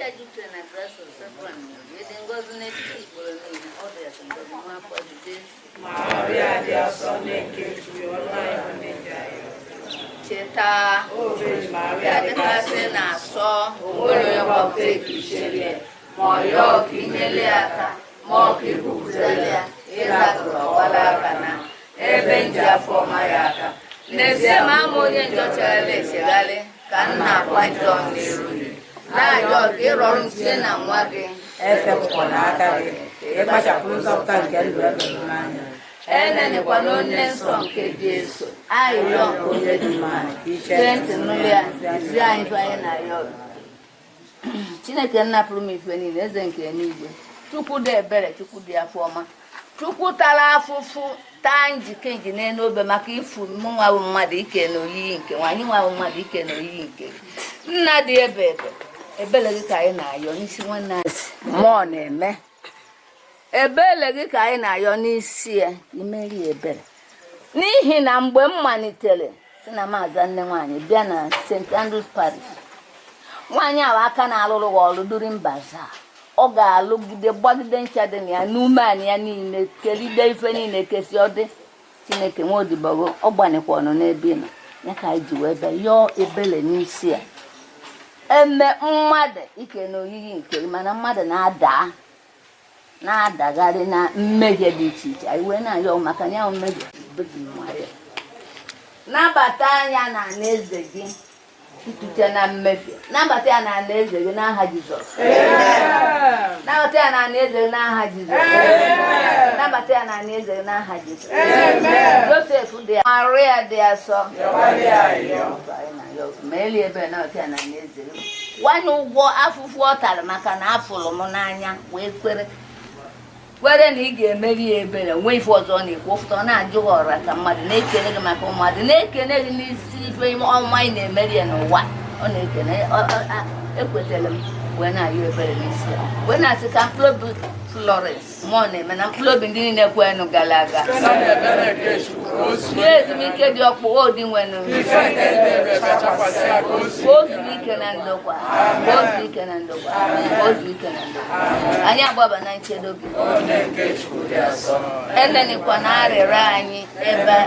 Maria jupụtara na grace Osebụrụwa ịdị ngọzi n'etiti ikporo niile, ọ dị ya ngọzi nwa afọ gị Jesu. Maria dị asọ, nne nke Chukwu, ọnụ anyị bụ ndị njọ anyị. Cheta O Virgin Maria ya dị dịkasị na-asọ onwere onye gbapụta ekichelie ma ọ yọọ ka inyele ya aka ma ọ ka ikwupụtara ya ịratụrụ ọgbala aka na ebe nji afọ ọma ya aka. N'ezie, ma ama onye njọ chegharị echegharị ka nna akwa njọ m n'iru gị, na-ayọ ka ịrọrọ m tinye na nwa gị. Efepụkwana aka gị ka ị kpachapụ nzọpụta nke ndụ ebere n'anya. Enenekwa n'onye nsọ nke Jesu ayịyọ nke onye dị mma chee ntị nụrụ ya, zi anyị ife anyị na-ayọ gị. Chineke nna pụrụ m ife niile, eze nke eluigwe, Chukwu dị ebere, Chukwu dị afọ ọma, Chukwu tara afụfụ, taa njike nji n'elu obe maka ifu mụ nwa bụ mmadụ ike na oyiyi nke nwa anyị nwa bụ mmadụ ike na oyiyi nke gị. Nna dị ebe ebe, ebele gị ka anyị na-ayọ n'isi nwanne anyị mmụọ na-eme. Ebele gị ka anyị na-ayọ n'isi ya, ka imeri ebere, n'ihi na mgbe m malitere si na maazị nne nwaanyị bịa na St. Andrews Parish, nwaanyị ahụ aka na-alụrụ gị ọrụ during bazaar, ọ ga-alụgide gbagide ncha dị na ya n'ume anyị ya niile, kelide ife niile kesi ọ dị. Chineke nwa odibogo ọ gbanikwa ọnụ n'ebe ị nọ ya ka anyị ji wee bịa yọọ ebele n'isi ya. Eme mmadụ ike na oyiyi nke gị, mana mmadụ na-ada na-adagharị na mmehie dị iche iche. Anyị wee na-ayọ maka ya mmehie. Virgin Maria, nabata anya na alaeze gị ntute na mmehie, nabata ya na alaeze gị n'aha Jizọs. Nabata ya na alaeze gị n'aha Jizọs. Nabata ya na alaeze gị n'aha Jizọs. Josef dị ya, Maria dị asọ, ma eli ebe nabata ya na alaeze gị, kwanye ụgwọ afụfụ ọ tara maka na afụrụ m n'anya, wee kwere kwere na ị ga-emeri ya ebere. Nwee ife ọzọ ọ na-ekwu ụfụta, ọ na-ajụ gị ọra ka mmadụ na-ekene gị maka mmadụ na-ekene gị n'isi ife ọma ị na-emeri ya n'ụwa. Ọ na-ekene, ekwetara m wee na-ayọ ebere n'isi ya, wee na-asị ka mkpụrụ obi Florence mmụọ na-eme na mkpụrụ obi ndị niile kwenụ gara aga nye ezumike dị ọkpụ odi nwenụ, ka o zuo ike na ndokwa, ka o zuo ike na ndokwa, ka o zuo ike na ndokwa. Anyị agbaba na nchedo gị. Enenikwa na arịrịọ anyị ebe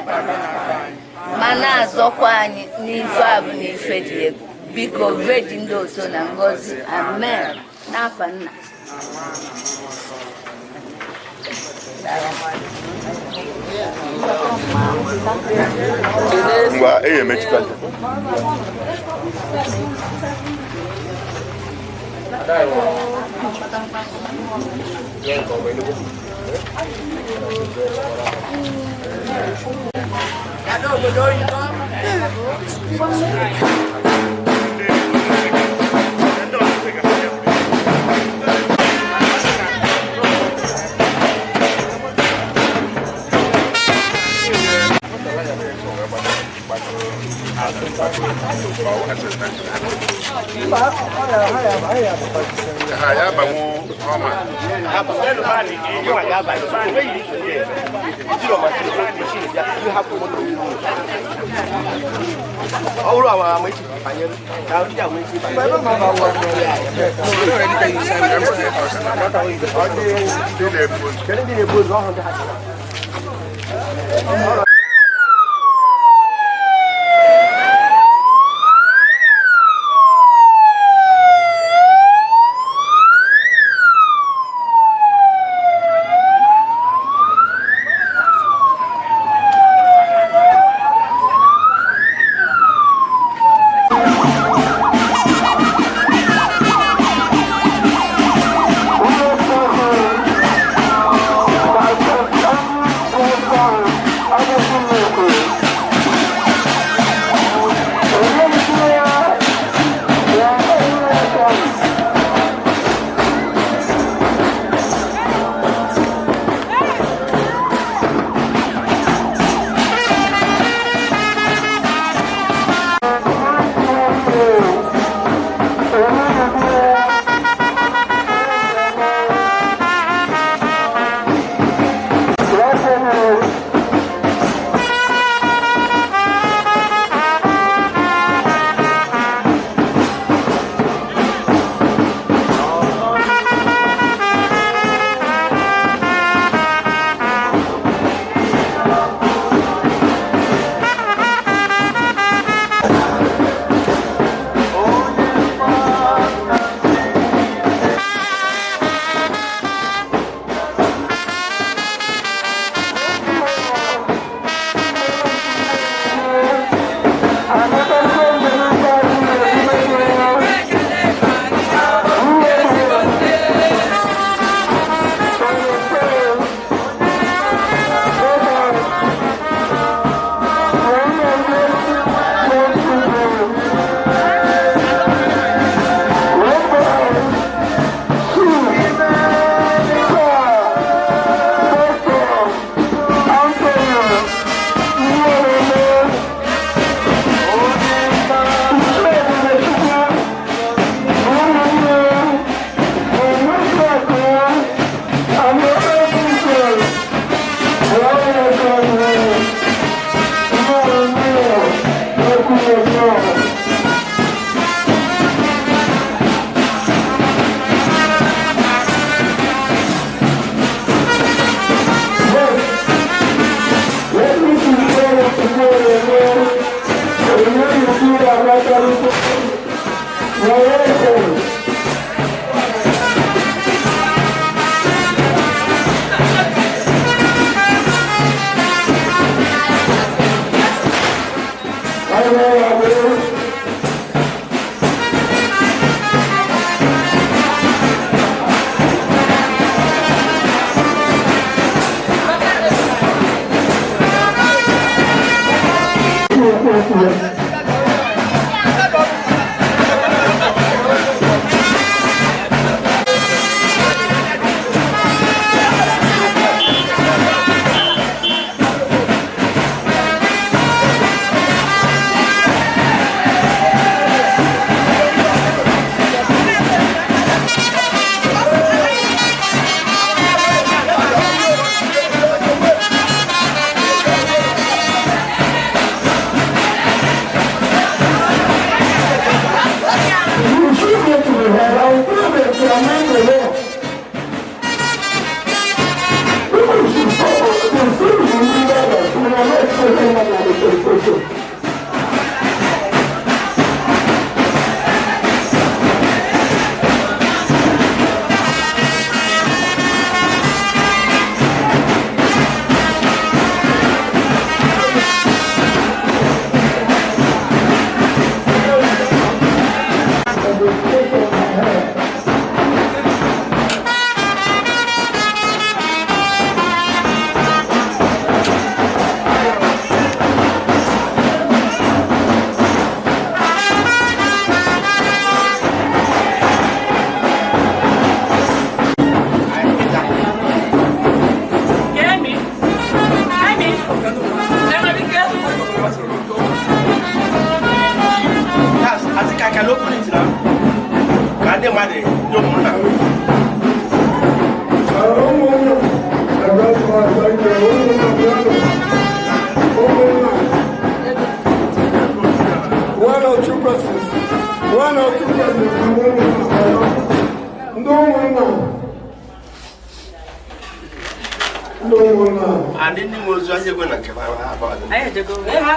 ma na-azọkwa anyị n'ife a bụ na ife dị egwu. Biko, Virgin ndị oso na ngọzi, amen. N'afa Nna. Ngwa, e emechikwa. Ha ya banwu ọma. Ọ bụrụ ama ama echi banyere ka ndị a nwee ike ịbanye. Ndị na-ebu ozu. Kedu ndị na-ebu ozu ọhụrụ ndị ha chọrọ? Thank you. Yes, I think I can open it now. Ka ndị mmadụ ndị ụmụnna. One or two persons. One or two persons. Ndị ụmụnna. Ndị ụmụnna. Adị ndị nwe ozu anyị egwe na nke ha ha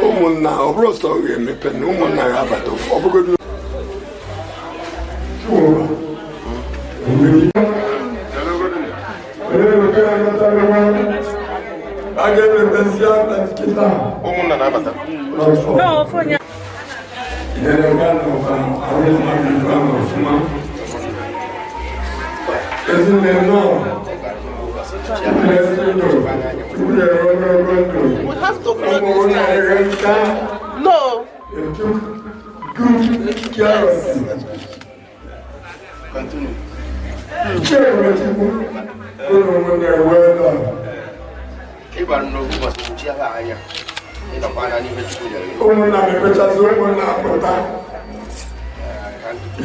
Ụmụnna, ọ bụrụ sọ ọ ga-emepe na ụmụnna ga-abata ofu ọ bụgodị a ga-emepezi aka nkịta. Ụmụnna na-abata. Ezinne nọ. We have to flow this time. No. It took good care of you. Continue. Well done. Ịgbara n'okwu ụbọchị kpuchi ebe anya. Ịnọkwa anya n'ihe Chukwu nyere gị. Ụmụnna na-emechasị ụmụnna apụta.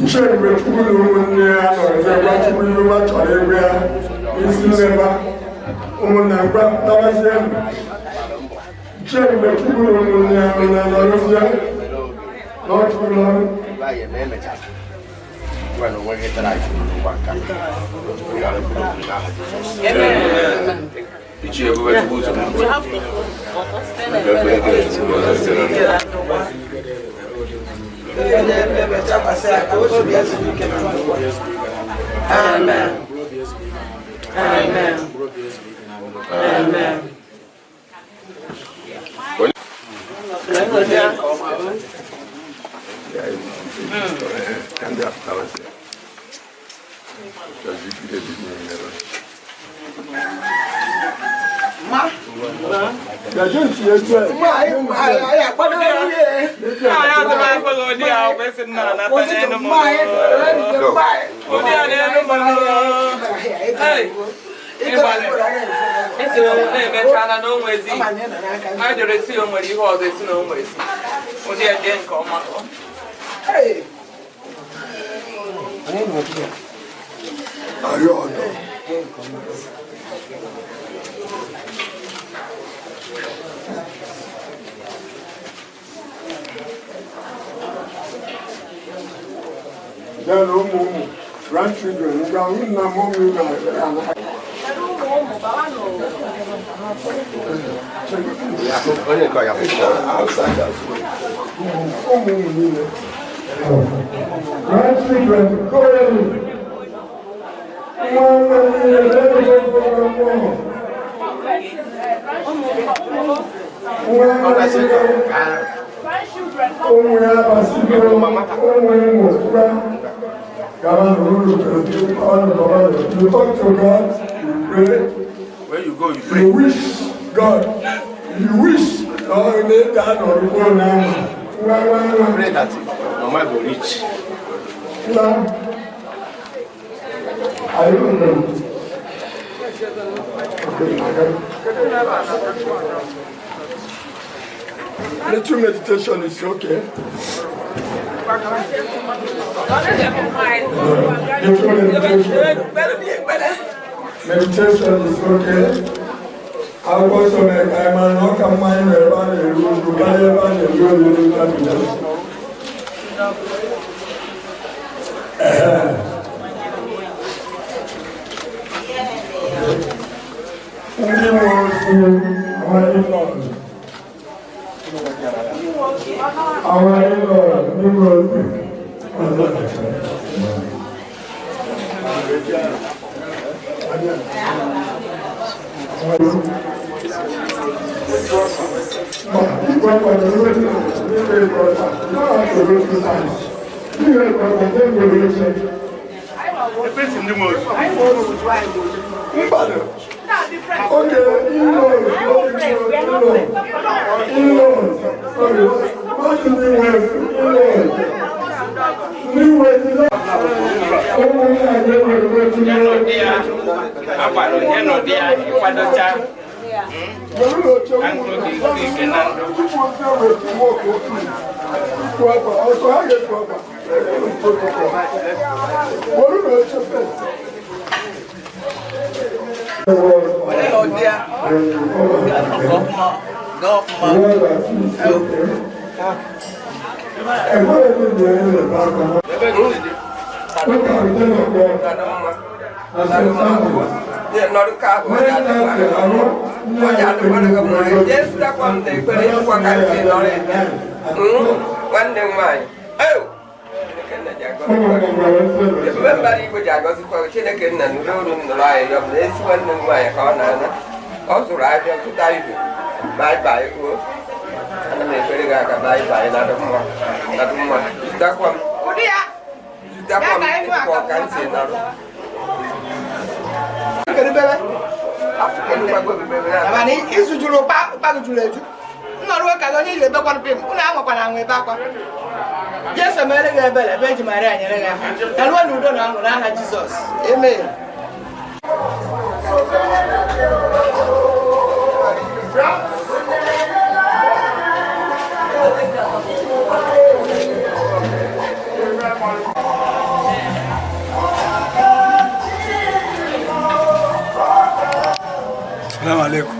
Nchegbe Chukwu na ụmụnne ya nọrọzi gwa Chukwu ife ba chọrọ egwe ya isi nneba ụmụnna ngwa tabazie. Nchegbe Chukwu na ụmụnne ya nọ na nọrọzie n'otu ụlọ ọrụ. Ebe anyị eme emechara. Gwa na onwe gị tara anyị n'ụwa nka. Chukwu ghara mkpụrụ obi n'aha Jizọs. Ichie Ebube Chukwu ụzọ. Amen. Amen. Amen. Ka ndị apụtabazie. Chọzi ibido ebido nyere. Gaje ntị etu a. Na-emechala na onwezi a jụrụ esi o nwere ihe ọzọ esi na onwezi ụdị ya jee nke ọma. Arịọ ọdọ. Then ụmụ ụmụ grandchildren ngwa nna m ụmụ na Onye nke ọ ya bụ. Outside as well. Ụmụ ụmụ niile. Grandchildren, go in. Nwa nwa niile, let them go for more. Nwa nwa niile. Ụmụ ya basigo, ụmụ ụmụ ngwa. Gaba n'ụlọ ọnụ baba. You talk to God, you pray. Where you go, you pray. You wish God, you wish ọ na-ede anọrụkwo na nwa nwa nwa. Pray that mama go reach. Nwa. I don't know. Okay, little meditation is okay. Little meditation. Meditation is okay. Akwụkwọ nsọ mere ka anyị mara na ọ ka mma anyị nọ ebe a na-eru uju karịa ebe a na-eru oriri ngabiga. Ndị nwe ozu, àwọn in-laws. Àwọn in-laws, ndị nwe ozu. Okay, in-laws, in-laws, sorry, what do you mean in-laws? New ways, Nwanne m nwaanyị ebube mbara igwe ji agọzikwa Chineke nna nụrụ olu nụrụ anyị ya bụ na esi nwanne m nwaanyị ka ọ na-ana ọ zụrụ ahịa zụta ibe baịbaị o ana m ekpere gị aka baịbaị na adụmma zụtakwa m zụtakwa m ịkwa ka m si narụ. Mana izu juru ụkpa gị juru eju nnọrọ ụka gị onye iri ebekwanụ pim ụnụ anwakwana anwụ ebe akwa Jesu mere gị ebere ebe eji Maria nyere gị aka ka ruo n'udo na ọṅụ n'aha Jizọs amen. Salaam alaikum.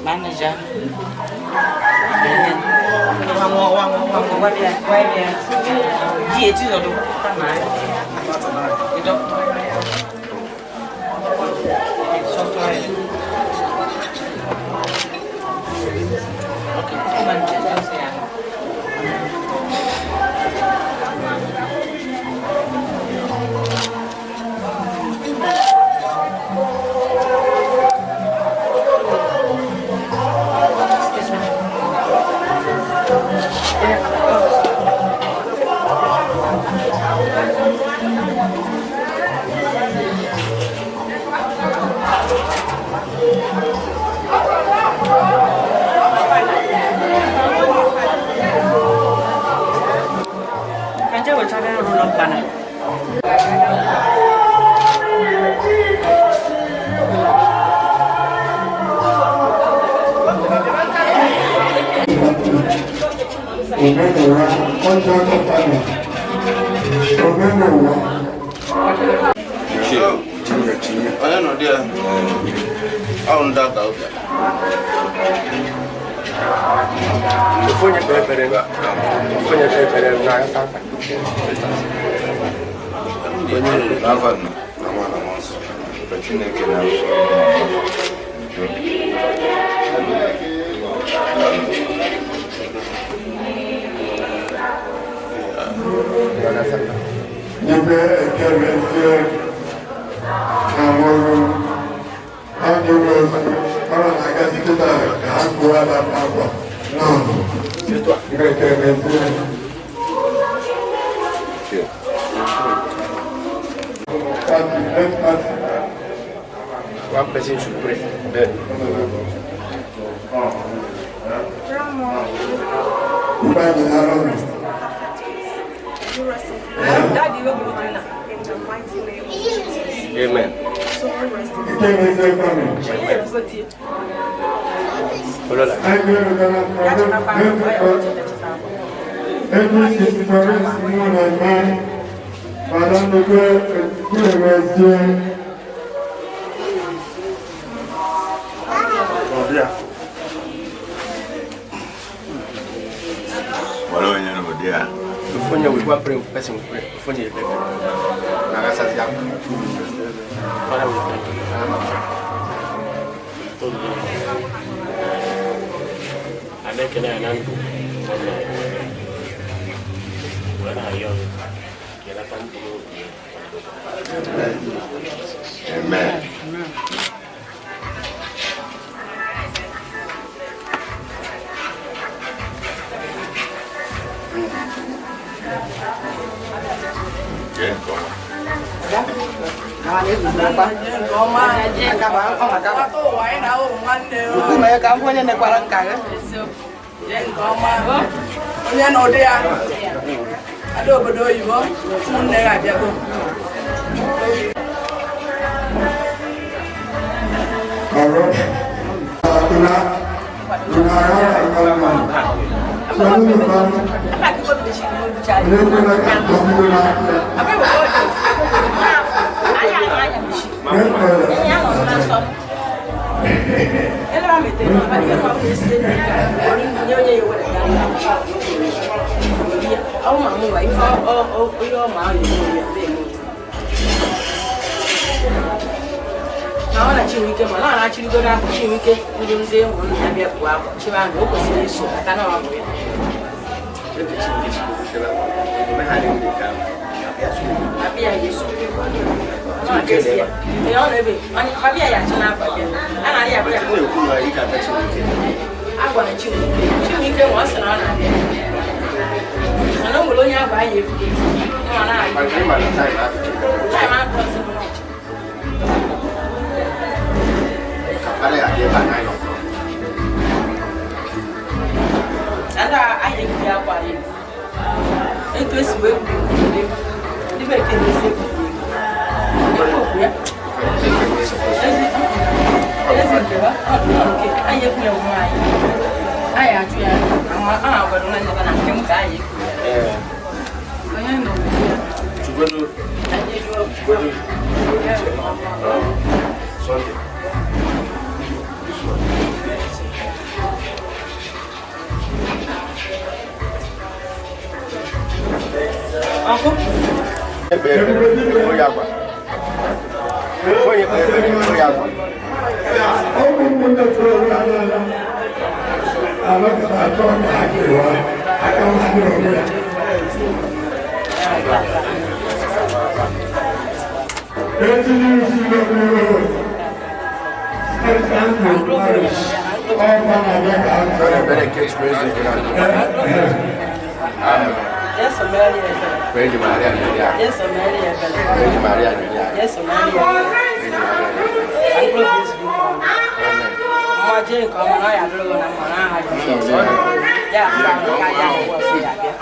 Manager. One person should pray. Amen. Wale wenye ni dia. Ofu onye with one prayer person will pray. Ofu onye ekpe ekpere. Na-agasazi akwa. Father, we thank you. A na-ekele ya na ndụ nwanne anyị nwere. Wee na-arịọ gị ka ị nata mkpụrụ obi ya. Amen. Jee nke ọma. Nkume ka m hụ onye nekwara nka gị. Onye na ụdị ya ada obodo oyibo, ụmụnne ya abịago. Na ọ na Chinwike ma na ọ na-achịrịgoro akụ Chinwike ndị ndị ụmụnna bịa pụọ akwa chiba ahụ o kwesịrị iso maka na ọ bụ ya. Abịa ya eso. Ọ na-esi ya. Ee, ọ na-ebe. Abịa ya achị n'akwa bịa. A na-arị ya bịa. A gwara Chinwike. Chinwike ma ọ sị na ọ na-abịa. Mana o nwere onye agwa ya efu efu. Ọ na-abịa. Taịm adịrọzi bụ n'ọchị. Ka fada ya dị ebe a 9 o'clock. Ada anyị ekwughị akwa anyị. Etu esi wee kwuo okwu ndị bekee na-esi ekwu ekwu okwu ya. Ezi nke ha, ọ dị nke anyị ekwu ya onwe anyị. Anyị achụ ya, ama a gwara nwa nne na nke m ka anyị ekwu ya. Onye nọ n'okwu ya. Chukwudu. Anyị ejuo. Chukwudu. Sunday. This one. Ọkụ. Ekpe ekpere, ekpere ya agwa. Ofu onye kpere ekpere, ekpere ya agwa. Ekpere nke Chukwu eze nke na ndụ. Amen. Jesu mere ya ebere. Virgin Maria nyere ya. Jesu mere ya ebere. Virgin Maria nyere ya. Jesu mere ya ebere. Mkpụrụ obi ezigbo ike ọma. Mma jee nke ọma na ọ ya adịrị gị na mma n'aha Jizọs. Ya afọ ahụ ka ya ahụ ọzọ ya abịa.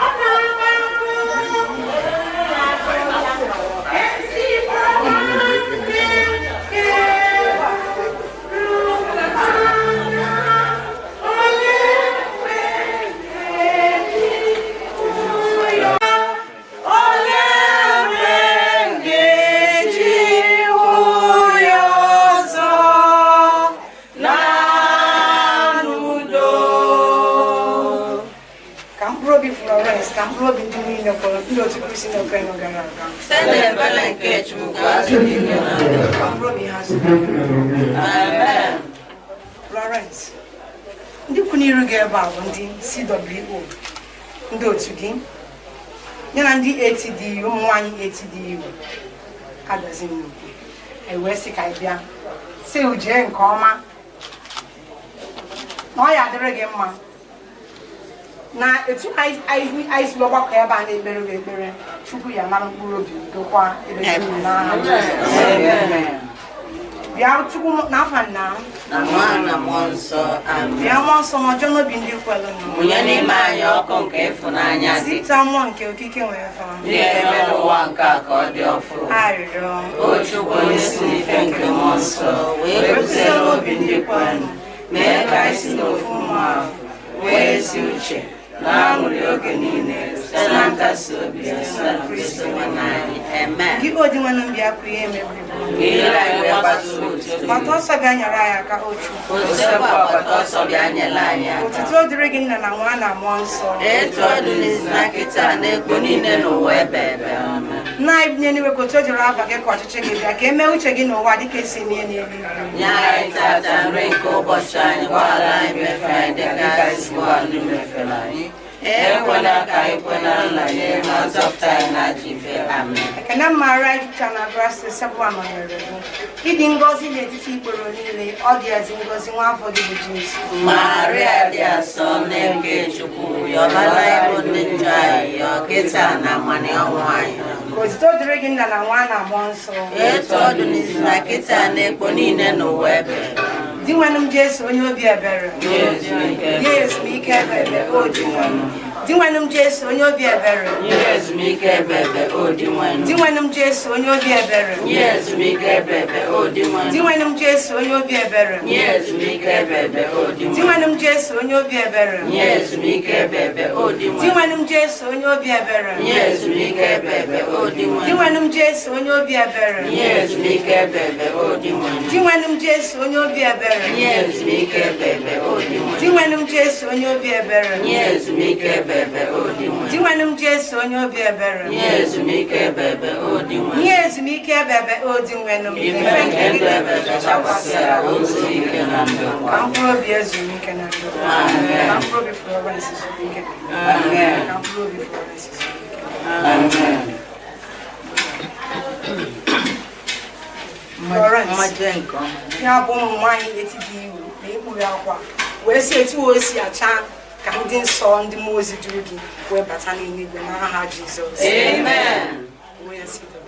Ka mkpụrụ obi Florence, ka mkpụrụ obi ndị niile kwere ndị otu Kristi na Ukraine gara aga. Site n'ebere nke Chukwu azụ niile na ndụ. Ka mkpụrụ obi ha zuru. Amen. Florence, ndị kwụ n'iru gị ebe a bụ ndị CWO, ndị otu gị, ya na ndị ATDU, ụmụ nwaanyị ATDU, adazi nnukwu. Anyị wee sị ka anyị bịa, sị jee nke ọma, na ọ ya adịrị gị mma. Na etu anyị si ọgbakọ ebe a na-ekpere gị ekpere, Chukwu ya nara mkpụrụ obi dokwa ebe Chukwu n'aha Jizọs. Bịa Chukwu n'afa nna Na Nwa na Mmụọ Nsọ. Amen. Bịa Mmụọ Nsọ n'ọjọọ n'obi ndị kwelu nụ. Mụnye n'ime anyị ọkụ nke ịfụnanya dị. Zite mmụọ nke okike nwere fa. Ndị ga-eme n'ụwa nke a ka ọ dị ọfụrụ. Arịrịọ. O Chukwu onye si n'ife nke Mmụọ Nsọ wee pụta n'obi ndị kwenụ, mee ka anyị si n'ofu mmụọ ahụ nwee ezi uche Na-aṅụrị oge niile site na nkasi obi ya site na Kristo nwanne anyị. Amen. Gị odi nwanne m bịa kwụ ihe mebiri. Ka anyị wee gbasoo otuto. Gbata ọsọ bịa nyere anyị aka, o Chukwu. Osekwu agbata ọsọ bịa nyere anyị aka. Otuto dịrị gị nna na nwa na mmụọ nsọ. Etu ọ dị n'izu na kịta na ekpo niile n'ụwa ebe ebe. Amen. Nna anyị bi n'eluigwe, ka otuto dịrị afa gị, ka ọchịchị gị bịa, ka e mee uche gị n'ụwa dịka esi eme ya n'eluigwe. Nye anyị tata nri nke ụbọchị anyị, gbaghara anyị mmefu anyị dịka anyị si gbaghara ndị mefere anyị. Ekwela ka anyị kwe na nranye, ma zọpụta anyị na ajọ ife. Amen. Ekene mara anyị jupụtara na grasị sekwu amanyere gị. Ịdị ngọzi n'etiti ikporo niile, ọ dị ezi ngọzi nwa afọ gị bụ Jesu. Maria dị asọ, nne nke Chukwu, yọbara anyị bụ ndị njọ anyị yọọ kịta na mmanụ ọnwụ anyị. Ka otuto dịrị gị nna na nwa na mmụọ nsọ. Etu ọ dị n'izu na kịta na ekpo niile n'ụwa ebe ebe. Di nwanne m Jesu onye obi ebere. Nye ezumike. Nye ezumike ebe ebe, o Dinwenụ. Di nwanne m Jesu onye obi ebere. Nye ezumike ebe ebe, o Dinwenụ. Di nwanne m Jesu onye obi ebere. Nye ezumike ebe ebe, o Dinwenụ. Di nwanne m Jesu onye obi ebere. Nye ezumike ebe ebe, o Dinwenụ. Di nwanne m Jesu onye obi ebere. Nye ezumike ebe ebe, o Dinwenụ. Di nwanne m Jesu onye obi ebere. Nye ezumike ebe ebe, o Dinwenụ. Di nwanne m Jesu onye obi ebere. Nye ezumike ebe ebe, o Dinwenụ. Di nwanne m Jesu onye obi ebere. Nye ezumike ebe ebe, o Dinwenụ. Di nwanne m Jesu onye obi ebere. Nye ezumike ebe ebe, o Dinwenụ. Di nwanne m Jesu onye obi ebere. Nye ezumike ebe ebe, o Dinwenụ. Nye ezumike ebe ebe, o Dinwenụ. Ife nke ndụ ebe ebe chakwasị ya, o zuo ike na ndokwa. Ka mkpụrụ obi ezuru ike na ndokwa. Amen. Ka mkpụrụ obi Florence zuru ike. Amen. Ka mkpụrụ obi Florence zuru ike. Amen. Florence, ya bụ ụmụ nwaanyị na-eti gị iwu na ikpuru akwa wee si etu o si acha ka ndị nsọ ndị mmụọ ozi duru gị wee bata n'eluigwe n'aha Jizọs. Amen. Onwe ya CWO.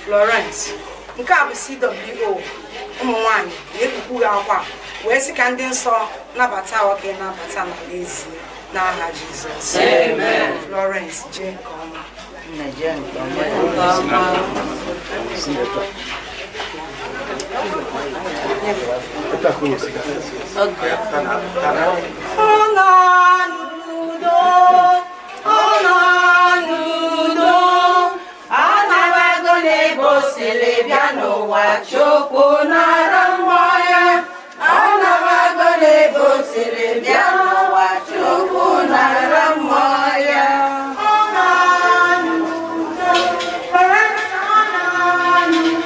Florence, nke a bụ CWO ụmụ nwaanyị na-ekpukpu gị akwa wee sị ka ndị nsọ nabata ọ ka ị na-abata n'ala ezi n'aha Jizọs. Amen. Florence, jee nke ọma. Ọ nọ n'udo, ọ nọ n'udo, ọ nabago n'ebe o siri bịa n'ụwa, Chukwu nara mmụọ ya. Ọ nabago n'ebe o siri bịa n'ụwa, Chukwu nara mmụọ ya. Ọ nọ n'udo, ọ nọ n'udo.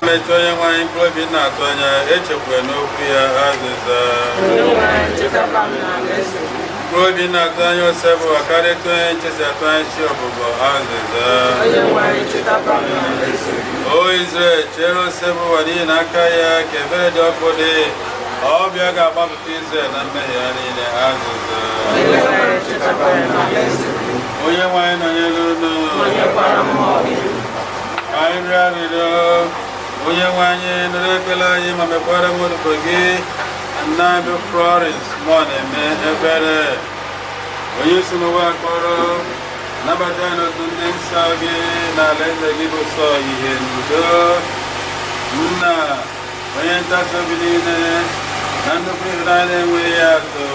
Mmetụ onye nwanyị mkpụrụ obi na-atụ anya echekwara n'okwu ya. Azịza. Mkpụrụ obi na-atụ anya ose bụ karịa etu onye nche si atụ anya chi ọbụbọ. Azịza. O Izrel, chere ose bụ ụwa, n'ihi na aka ya ka ebere dị ọkụ dị. Ọbịa ga-agbapụta Izrel na mmehie ya niile. Azịza. Onye nwe anyị nọnyere unu. Ka anyị rịọ arịrịọ. Onye nwe anyị, nụrụ ekpere anyị ma mekwara m odibo gị, nna bụ Florence mọ na-eme ebere. Onye si n'ụwa kpọrọ, nabata ya n'otu ndị nsọ gị na alaeze gị bụ sọ ihe n'udo. Nna, onye ntasi obi niile na nnukwu ịhụnanya na-enweghị atụ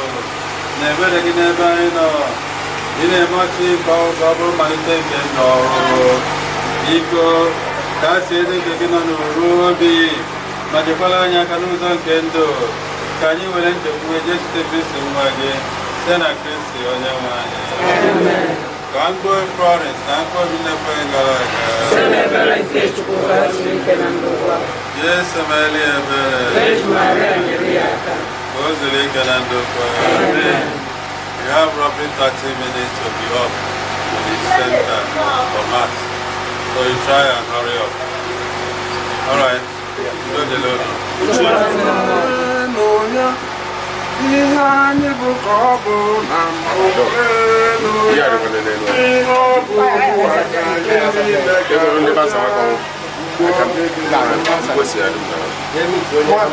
na ebere gị n'ebe anyị nọ, ị na-eme ọchị ka ọ bụrụ mmalite nke ndụ ọhụrụ. Biko, ka a si eze nke gị nọ n'uru obi ma jekwara anyị aka n'ụzọ nke ndụ, ka anyị were nchekwube Jesu Kristi nwa gị, site na Kristi onye nwe anyị. Ka mkpụrụ Florence na mkpụrụ obi nnekwe gara aga. Jesu melie ebere. Ka o zuru ike na ndokwa. We have roughly 30 minutes to be up to the center for mass. So you try and hurry up. All right. Go the Lord. Ihe anyị bụ ka ọ bụ na mbụ. Ihe a dịkwa n'elu. Ihe ọ bụ bụ aka anyị niile. Ebe ndị basa maka ọnwụ. Aka m kwesịrị adị m n'ahụ.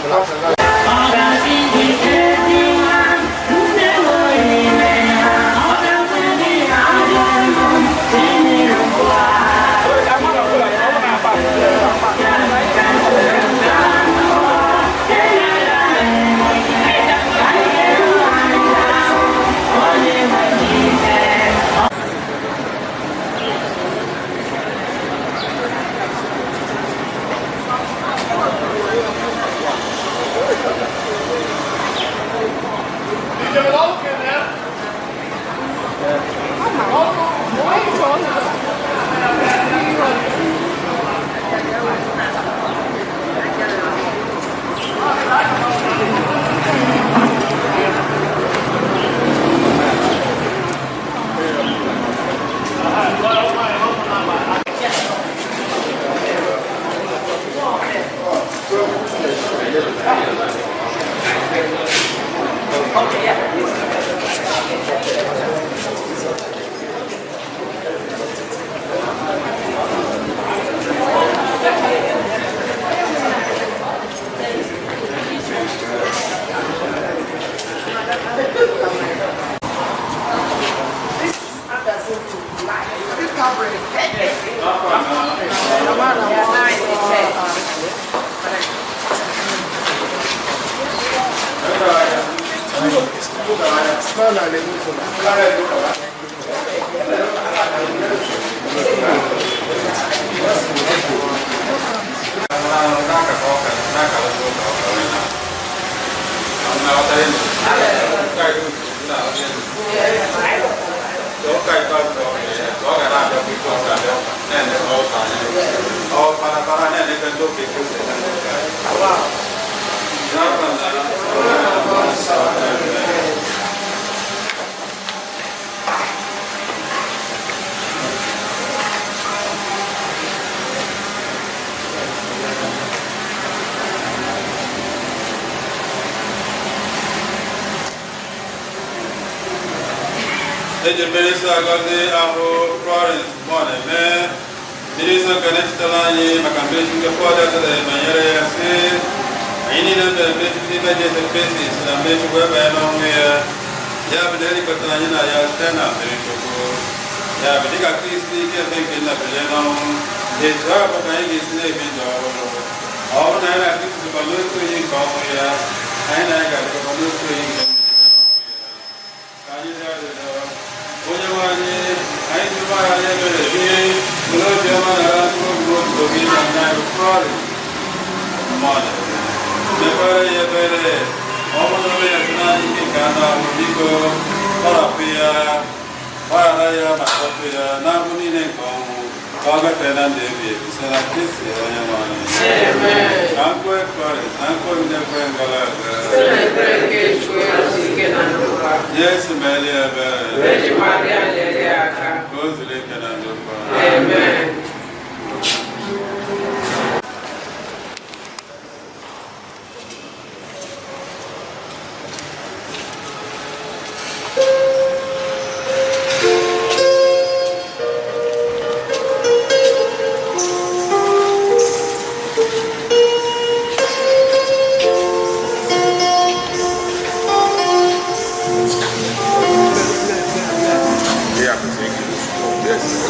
Eji mmiri nsọ agọzi ahụ Florence mọ na-eme. Mmiri nsọ nke na-echetara anyị maka mmiri nke Pọl dere banyere ya, sị: Anyị niile mere mmiri n'ime Jesu Kristi si na mmiri Chukwu ebanye n'ọnwụ ya. Ya bụ na elikọtara anyị na ya site na mmiri Chukwu. Ya bụ, dịka Kristi ike ebe nke nna bilie n'ọnwụ, etu ahụ ka anyị ga-esi na-ebi ndụ ọhụrụ. Ọ bụrụ na anyị na Kristi dịkwa n'otu onye nke ọnwụ ya, anyị na ya ga-adịkwa n'otu onye nke mbilite n'ọnwụ ya. Ka anyị rịọ arịrịọ. Onye nwe anyị, anyị ji ụgbọala anyị ebere gị were obiọma nara mkpụrụ obi gị na nna anyị Florence mmadụ, mekwara ya ebere. Ma ọ bụrụ na ya si n'anya ike nke anụ ahụ, biko tọrapụ ya, gbaghara ya ma tọpụ ya n'ahụ niile nke ọnwụ, ka ọ gafee na ndụ ebi ebi, site na Kristi onye nwe anyị. Ka mkpụrụ Florence na mkpụrụ ndị ekwe gara aga. Jesu melie ebere. Virgin Maria nyere ya aka. Ka o zuru ike na ndokwa. Amen. Yeah, I can take it. Yes.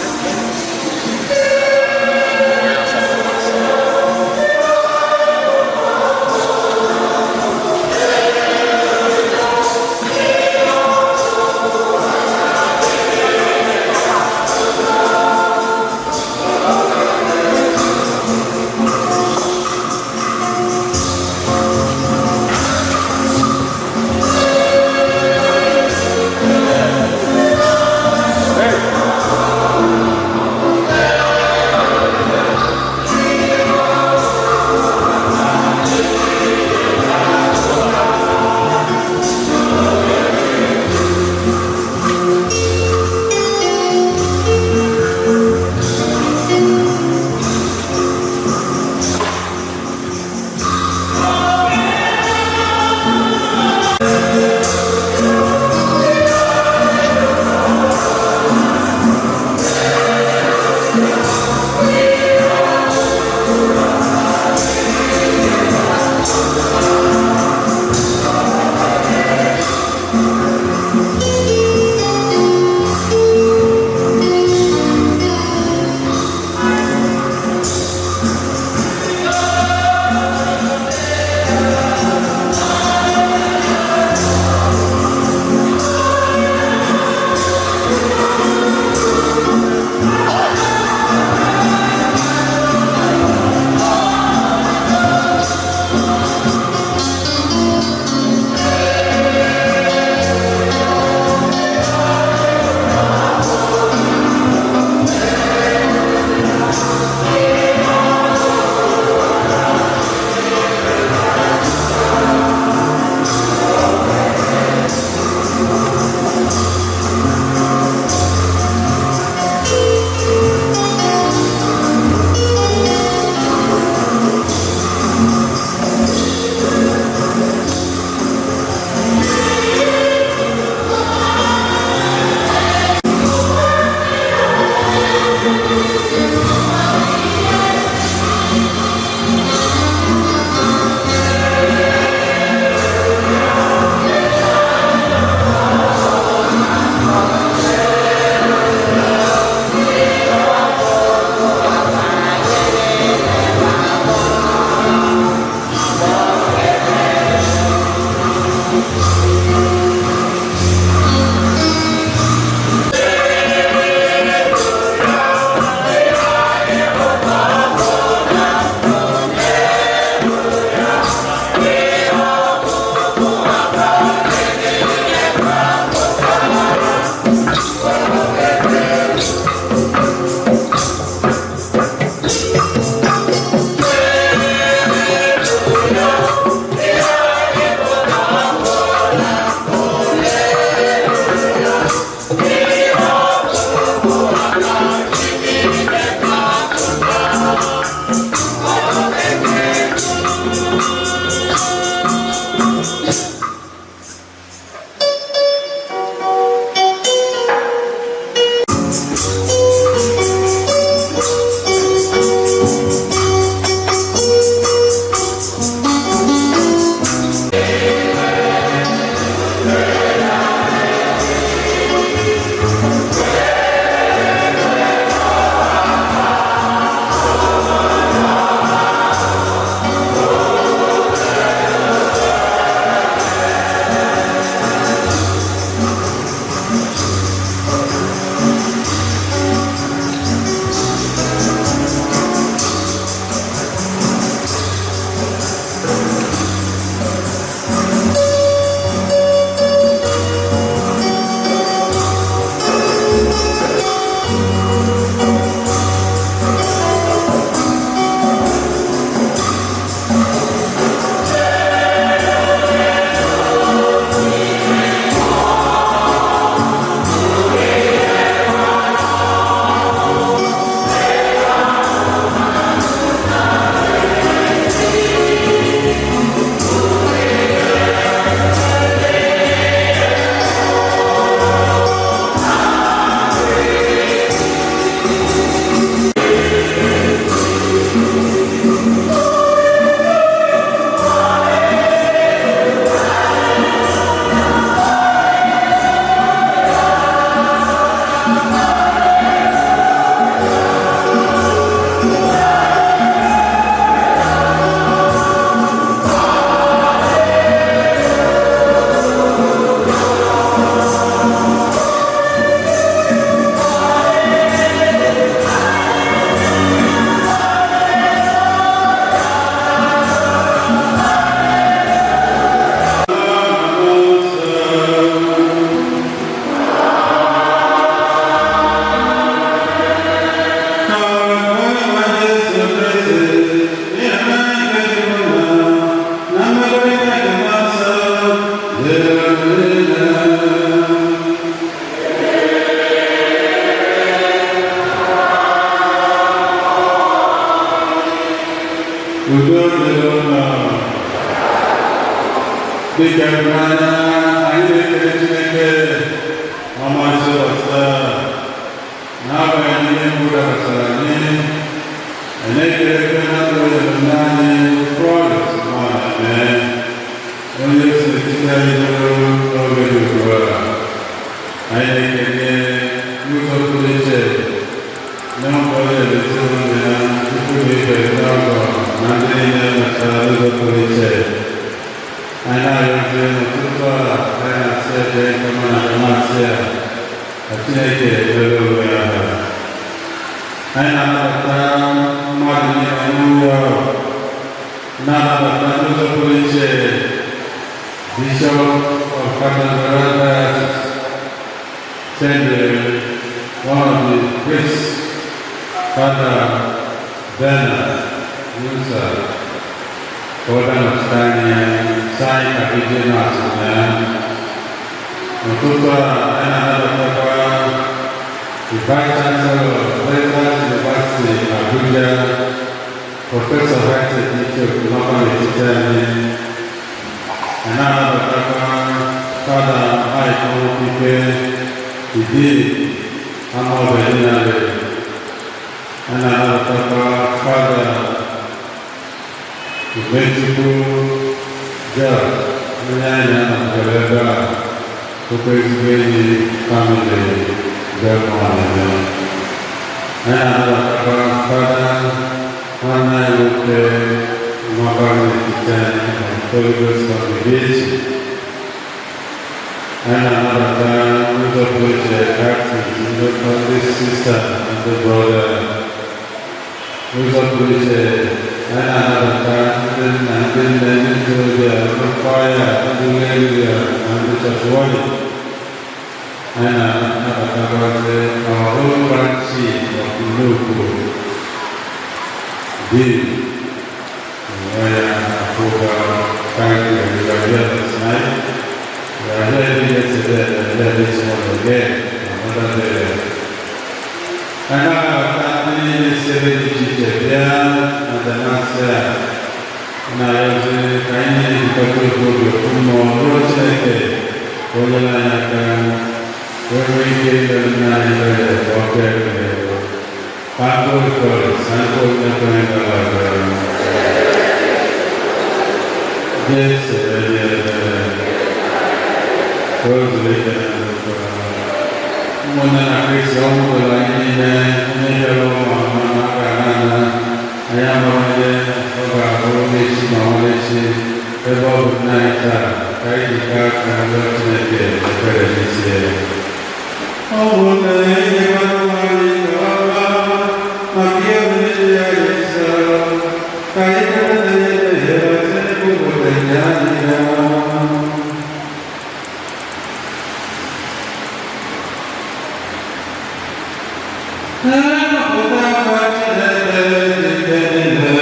Dịka ịhụnanya anyị na-ekele Chineke ọmarịcha ụbọchị taa n'agbanyeghị ihe mgbu dakwasara anyị, anyị na-ekele ekele na ndụ nna anyị Florence Nwaneme, onye si n'etiti anyị nụrụ n'oge dị ugbu a. Anyị na-ekele n'ụzọ pụrụ iche na nkwado ezinụlọ ya, ikwu na ibe, ndị ọgọ na ndị niile nọchara n'ụzọ pụrụ iche. Anyị na-arịọzi n'ụtụtụ a, anyị na-asị ebe nke ọma na amasị a ka Chineke were onwe ya aha. Anyị na-anabata mmadụ niile n'ụlọ, na-anabata n'ụzọ pụrụ iche Bishop of Cathedral Diocese, sendere one of the priests, Father Bernard Musa, ka ọ bịa nọchite anya sị anyị ka eje na-asụ ya. N'ụtụtụ a, anyị na-anabatakwa the Vice Chancellor of Veritas University, Abuja, Professor Isaac Ichok, nọkwa n'etiti anyị. Anyị na-anabatakwa Fada Mike Onwukwike, the Dean Amaobeninale. Anyị na-anabatakwa Fada Umechukwu George, onye anyị na-anọkọrọ ebe a, bụkwa ezigbo enyi family Belmont. Anyị na-anabatakwa Fada nwanne anyị nwoke nọkwa n'etiti anyị, Holy Ghost Congregation. Anyị na-anabata n'ụzọ pụrụ iche artist, ndị sister, ndị brother. N'ụzọ pụrụ iche, anyị na-anabata ndị nna, ndị nne, ndị ntorobịa, ndị kwaya, ndị lelia na ndị chọọchị. Anyị na-anabatakwazi our own grand chief of Nnukwu, Bill onwe ya Akwụkwọ. Thank you. We are here this night. We are here yesterday and we are here this morning again, another day. Anyị na-anabata ndị niile si ebe dị iche iche bịa na Damasị a, na-arịọzi ka anyị niile jikọta ofu obi, ofu mmụọ, rụọ Chineke ka o nyere anyị aka wee nwee ike imere nna anyị ebere ka ọ kpee ekpere. Santo Santo gara aga. Jesu onye ebere, ka o zuru ike na ndokwa. Ụmụnne na Kristi, ọnwụ doro anyị niile, onye bịara ụmụ ama na aka na anyị amara onye ọ ga-abụ echi ma ọ echi. Ebe ọ bụ nna anyị taa, ka anyị jikọọ aka rịọ Chineke ebere n'isi ya. Ọ bụ na ihe nwanne anyị nke ọma maka ihe oriri ya dị nsọ, ka anyị bụrụ na ya mehiere site n'ịbụ ya anyị ya. Na-apụtakwa Chineke dị ike niile.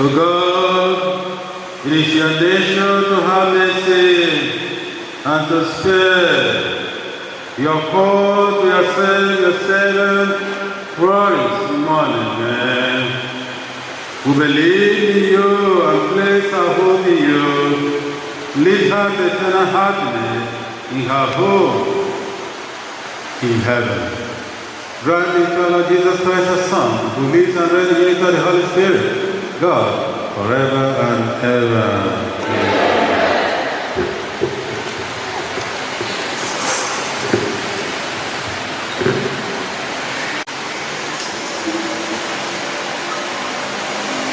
O God, it is your nature to have mercy and to spare. Your call to yourself, your servant, Florence Monaghan, who believe in you and place our hope in you, lead her to eternal happiness in her home in heaven. Grant it to our Lord Jesus Christ, our Son, who lives and reigns in the unity of the Holy Spirit, God, forever and ever. Amen.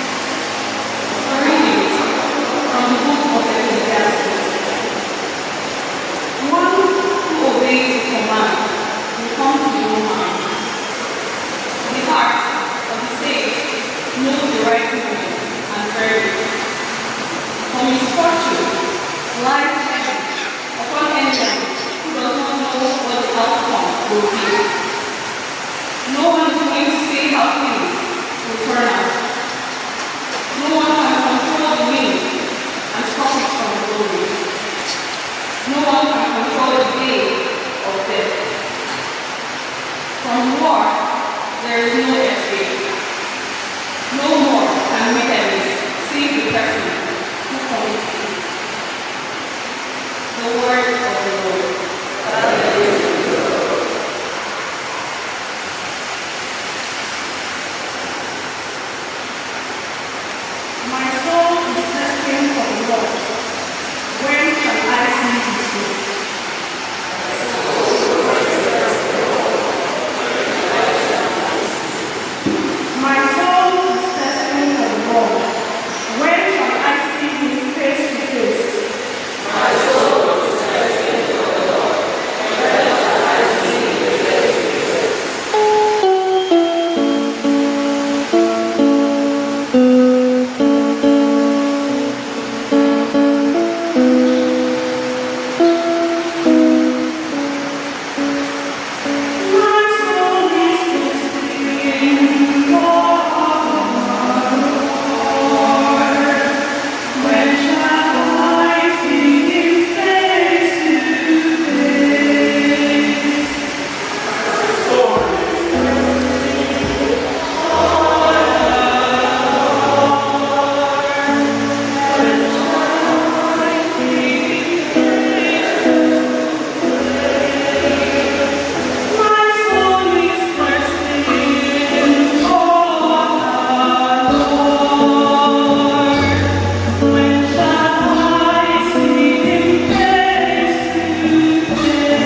A reading from the book of Ecclesiastes. One who obeys a command will come to no harm. The heart of the sage knows the right moment and verdict. For misfortune lies heavy upon anyone who does not know what the outcome will be. No one is going to say how things will turn out. No one can control the wind and stop it from blowing. No one can control the day of death. From war, there is no escape. No more can wickedness save the person who commits it. The word of the Lord. My soul is thirsting for the Lord. When shall I see his face? My soul is thirsting for the Lord. When shall I see him face to face? My soul is thirsting for the Lord. When shall I see him face to face? My soul is thirsting for the Lord. When shall I see him face to face? My soul is thirsting for the Lord. When shall I see him face to face?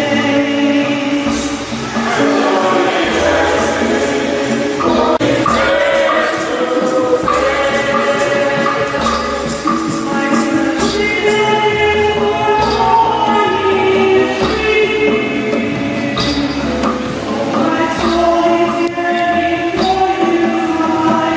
My soul is yearning for you, my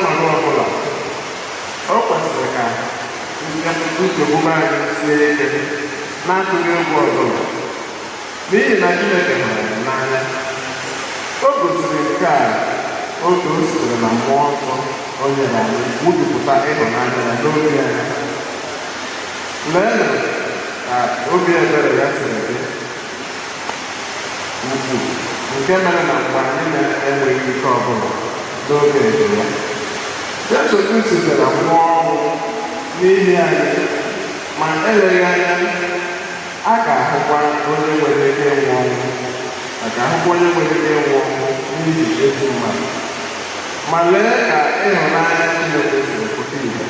N'ọnọdụ ọbụla, o kwesịrị ka nchekwube anyị sie ike na-atụghị egwu ọbụla, n'ihi na Chineke hụrụ anyị n'anya. O gosiri nke a oge o sitere na Mmụọ Nsọ o nyere anyị wujupụta ịhụnanya ya n'obi anyị. Leenụ ka obi ebere ya siri dị ukwuu, nke mere na mgbe anyị na-enweghị ike ọbụla, n'oge nke ya, Jesu Kristi bịara nwụọ ọnwụ n'ihi anyị. Ma eleghị anya, a ga-ahụkwa onye nwere ike ịnwụ ọnwụ, a ga-ahụkwa onye nwere ike ịnwụ ọnwụ n'ihi ezi mmadụ. Ma lee ka ịhụnanya Chineke siri pụta ìhè!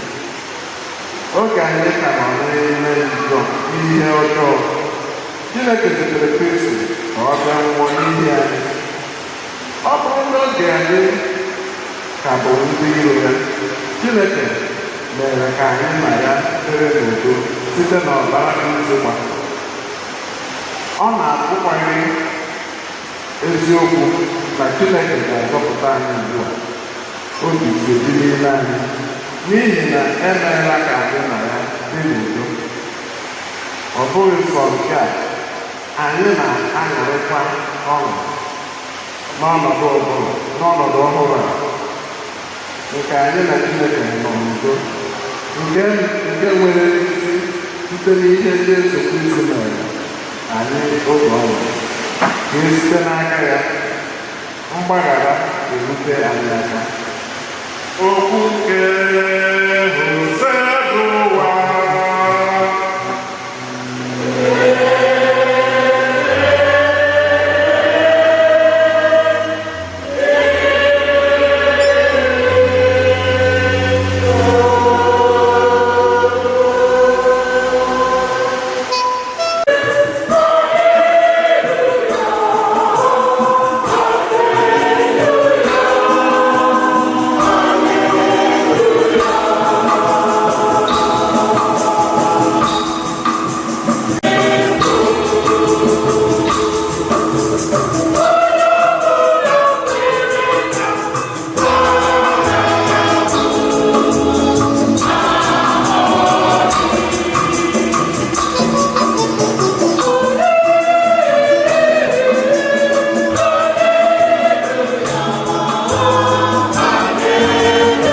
Oge anyị ka nọ n'ime njọ, ihe ọjọọ, Chineke zitere Kristi ka ọ bịa nwụọ n'ihi anyị. Ọ bụrụ n'oge anyị ka bụ ndị iro ya, Chineke mere ka anyị na ya dịrị n'udo site n'ọbara Kristi gbasara. Ọ na-abụkwaghị eziokwu na Chineke ga-azọpụta anyị ugbu a obi si dị n'ime anyị, n'ihi na emeela ka anyị na ya dị n'udo. Ọ bụghị sọ nke a, anyị na-aṅụrịkwa ọṅụ n'ọnọdụ ọbụla, n'ọnọdụ ọhụrụ a nke anyị na Chineke nọ n'udo, nke nwere isi site n'ihe Jesu Kristi mere anyị oge ọ nwụrụ, ka e site n'aka ya mgbaghara erute anyị aka. Okwu nke.